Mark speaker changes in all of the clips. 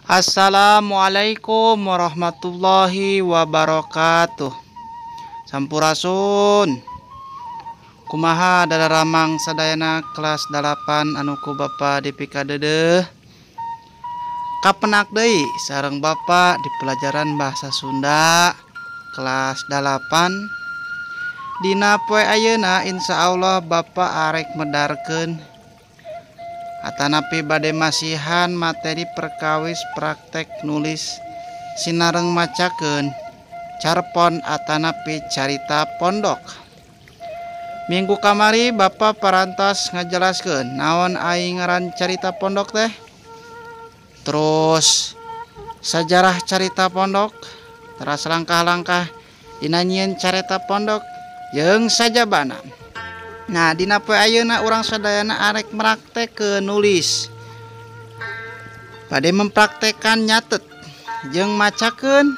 Speaker 1: Assalamualaikum warahmatullahi wabarakatuh. Sampurasun. Kumaha dadaramang sadayana kelas 8 anu ku Bapa dipikadeudeuh. Kapenak deui sareng Bapa di pelajaran bahasa Sunda kelas 8. Dina poe ayeuna insyaallah Bapa arek medarkeun atanapi bade masihan materi perkawis praktek nulis sinareng macakeun carpon atanapi carita pondok. Minggu kamari Bapak parantos ngajelaskeun naon aing ngaran carita pondok teh, terus sajarah carita pondok, teras langkah-langkah dina nyieun carita pondok jeung sajabana. Nah, dina poe ayeuna urang sadayana arek mraktekkeun nulis. Bade mempraktekkan nyatet jeung macakeun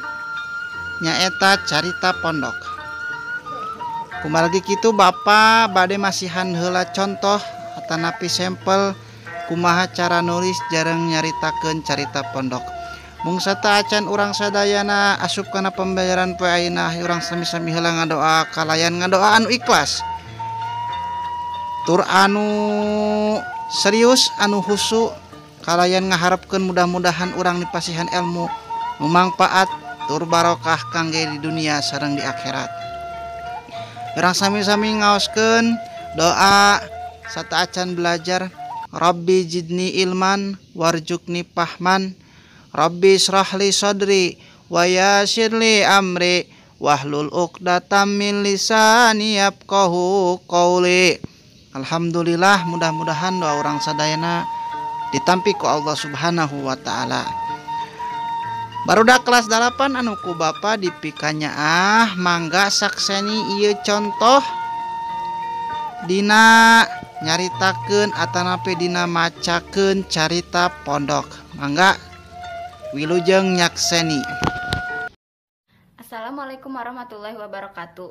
Speaker 1: nyaeta carita pondok. Kumargi kitu Bapa bade masihan heula contoh atanapi sampel kumaha cara nulis jareng nyaritakeun carita pondok. Mung sateuacan urang sadayana asup kana pembayaran poe ayeuna, urang sami-sami heula ngadoa kalayan ngadoa anu ikhlas, tur anu serius, anu husu, kalayan ngaharepkeun mudah-mudahan urang dipasihan ilmu nu mangpaat tur barokah kangge di dunia sareng di akhirat. Urang sami-sami ngaoskeun doa sateuacan belajar. Rabbi zidni ilman warzuqni fahman, Rabbi israh li sadri wa yassir li amri wahlul 'uqdatam min lisani yafqahu qawli. Alhamdulillah, mudah-mudahan doa urang sadayana ditampi ku Allah Subhanahu wa taala. Barudak kelas 8 anu ku Bapa dipikanyaah mangga sakseni ieu contoh dina nyaritakeun atanapi dina macakeun carita pondok. Mangga wilujeng nyakseni.
Speaker 2: Assalamualaikum warahmatullahi wabarakatuh.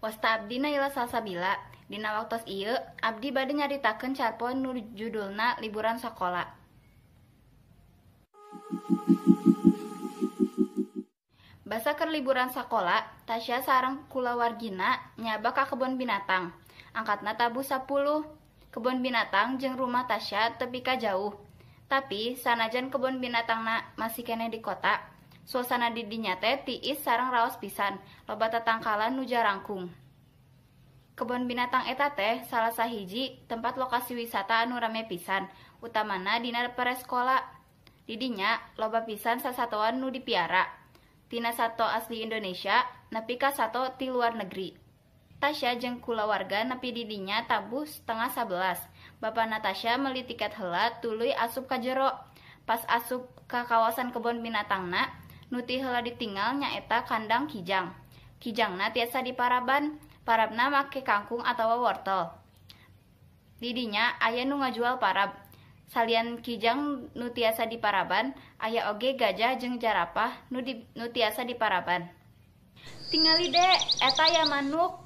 Speaker 2: Wasta abdi Naila Salsabila. Dina waktos ieu abdi bade nyaritakeun carpon nu judulna liburan sakola. Basa keur liburan sakola, Tasya sareng kulawargina nyaba ka kebon binatang. Angkatna tabuh 10. Kebon binatang jeung rumah Tasya tepi ka jauh. Tapi sanajan kebon binatangna masih keneh di kota, suasana di dinya teh tiis sareng raos pisan, loba tatangkalan nu jarangkung. Kebon binatang eta teh salah sahiji tempat lokasi wisata anu rame pisan, utamana dina pereskola. Di dinya loba pisan sasatoan nu dipiara, tina sato asli Indonesia nepi ka sato ti luar negeri. Tasya jeung kulawarga nepi di dinya tabuh 10:30. Bapa Natasha meuli tiket heula tuluy asup ka jero. Pas asup ka kawasan kebon binatangna, nu ti heula ditinggal nyaeta kandang kijang. Kijangna tiasa diparaban, parabna make kangkung atawa wortel. Di dinya aya nu ngajual parab. Salian kijang nu tiasa diparaban, aya oge gajah jeung jarapah nu tiasa diparaban. Tingali de, eta ya manuk.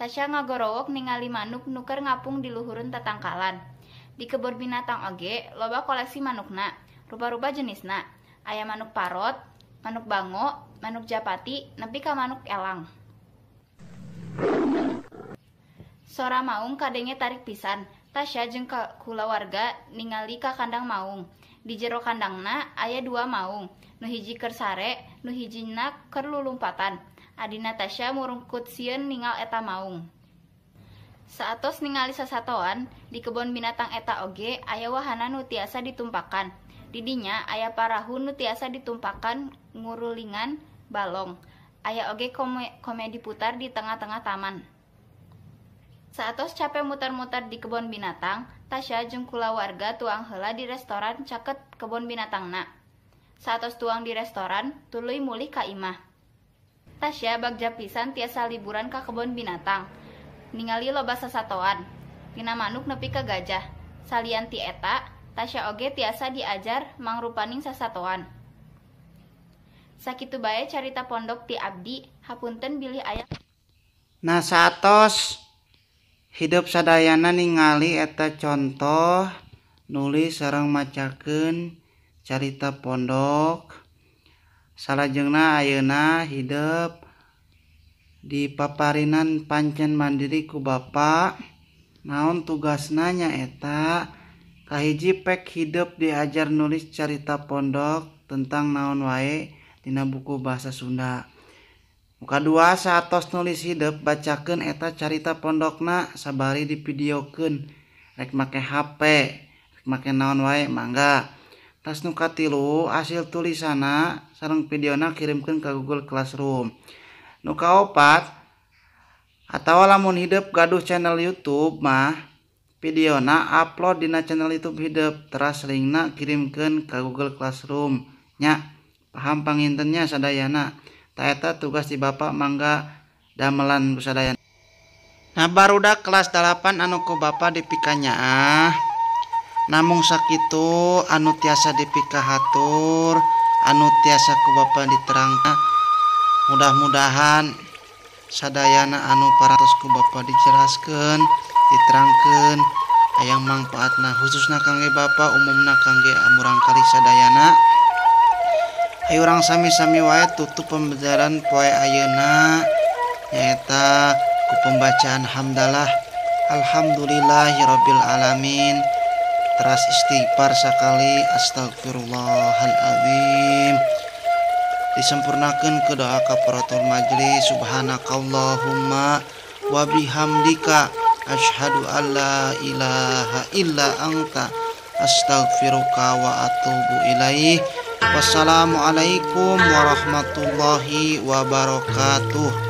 Speaker 2: Tasya ngagorowok ningali manuk nu keur ngapung di luhureun tatangkalan. Di kebon binatang oge loba koleksi manukna, rupa-rupa jenisna. Aya manuk parot, manuk bango, manuk japati, nepi ka manuk elang. Sora maung kadenge tarik pisan. Tasya jeung kulawarga ningali ka kandang maung. Di jero kandangna aya 2 maung, nu hiji keur sare, nu hijina keur lulumpatan. Adina Tasya murungkut sieun ningal eta maung. Saatos ningali sasatoan, di kebon binatang eta oge aya wahana nu tiasa ditumpakan. Di dinya aya parahu nu tiasa ditumpakan ngurulingan balong. Aya oge komedi putar di tengah-tengah taman. Saatos capek muter-muter di kebon binatang, Tasya jeung kulawarga tuang heula di restoran caket kebon binatangna. Saatos tuang di restoran, tuluy mulih ka imah. Tasya bagja pisan tiasa liburan ka kebon binatang. Ningali loba sasatoan, tina manuk nepi ka gajah. Salian ti eta, Tasya oge tiasa diajar mangrupaning sasatoan. Sakitu bae carita pondok ti abdi, hapunten bilih aya.
Speaker 1: Nah, saatos Hidup sadayana ningali eta contoh nulis sareng macakeun carita pondok. Salajengna ayeuna hidep di paparinan pancen mandiri ku Bapak. Naon tugasna nyaeta kahiji pek hidep diajar nulis carita pondok tentang naon wae dina buku bahasa Sunda. Nu kadua saatos nulis hidep bacakeun eta carita pondokna sabari divideokeun rek make HP rek make naon wae mangga. Tas nu katilu hasil tulisanna sareng videona kirimkeun ka Google Classroom. Nu kaopat atawa lamun hidep gaduh channel YouTube mah videona upload dina channel YouTube hidep teras linkna kirimkeun ka Google Classroom nya. Paham pangintennya sadayana. Ta eta tugas di Bapak mangga damelan sadayana. Nah barudak kelas 8 anu ku Bapak dipikanyaah. Namung sakitu anu tiasa dipikahatur, anu tiasa ku Bapak diterangkan. Mudah-mudahan sadayana anu parantos ku Bapak dijelaskeun, diterangkeun hayang mangpaatna khususna kangge Bapak, umumna kangge murangkalih sadayana. Ayo urang sami-sami wae tutup pembelajaran poe ayeuna nyaeta ku pembacaan hamdalah alhamdulillahirabbil alamin. Teras istighfar sakali astagfirullahalazim. Disempurnakeun ke doa kafaratul majlis subhanakallahumma wa bihamdika asyhadu alla ilaha illa anta astaghfiruka wa atubu ilaih. Wassalamualaikum warahmatullahi wabarakatuh.